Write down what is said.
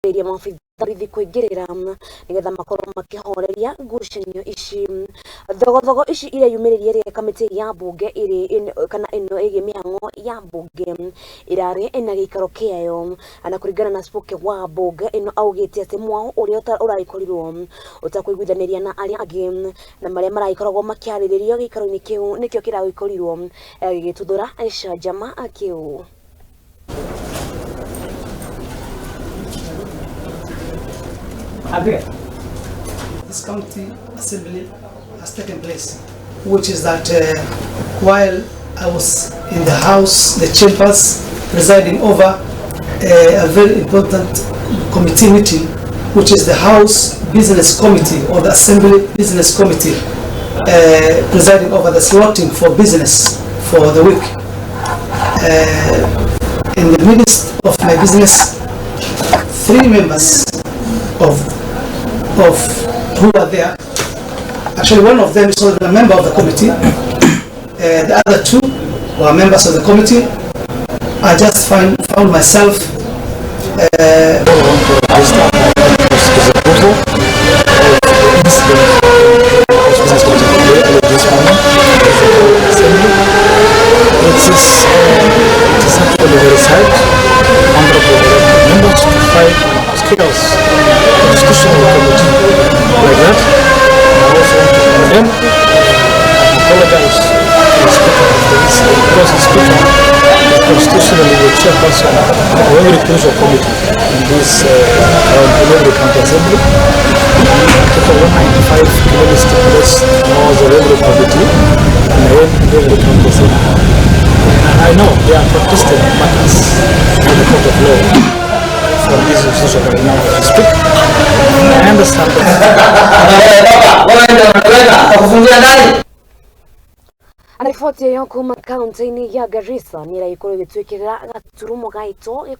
Ĩrĩria maabitha borithi kũingĩrĩra nĩgetha makorwo makĩhoreria ngucanio ici. Thogothogo ici ireyumĩririe rĩrĩa kamĩtĩ ya mbunge ĩrĩ kana ĩno ĩgiĩ mĩhang'o ya mbunge ĩrarĩ na gĩikaro kĩayo. Na kũringana na spokesman wa mbunge ĩno, augĩte atĩ mwao ũrĩa ũragĩkorirwo ũtakũiguithanĩria na arĩa angĩ na marĩa maragĩkoragwo makĩarĩrĩrio gĩikaro-inĩ kĩu nĩkĩo kĩragĩkorirwo gĩgĩtuthũra gĩcanjama kĩu. This county assembly has taken place, which is that while I was in the house, the chambers, presiding over a very important committee meeting, which is the House Business Committee or the Assembly Business Committee, presiding over the slotting for business for the week. In the midst of my business, three members of who are there. Actually, one of them is not a member of the committee. The other two were members of the committee. I just found myself I want to register my disapproval of the incident in the House Business Committee today, early this morning, the Assembly. It is actually very sad, honorable elected members, to find chaos in a constitutional committee like that. I also want to condemn and apologize to the Speaker of the incident, because the Speaker is constitutionally the chairperson of every crucial committee in this in every county assembly. Article 195 clearly stipulates the laws of every committee in every county assembly. And I know they are protesting matters in the court of law from this institution right now as we speak. I understand that. Na riboti ĩyo kuma kaunti-inĩ ya Garissa nĩ ĩragĩkorwo ĩgĩtwĩkĩrĩra gaturumo gaitũ.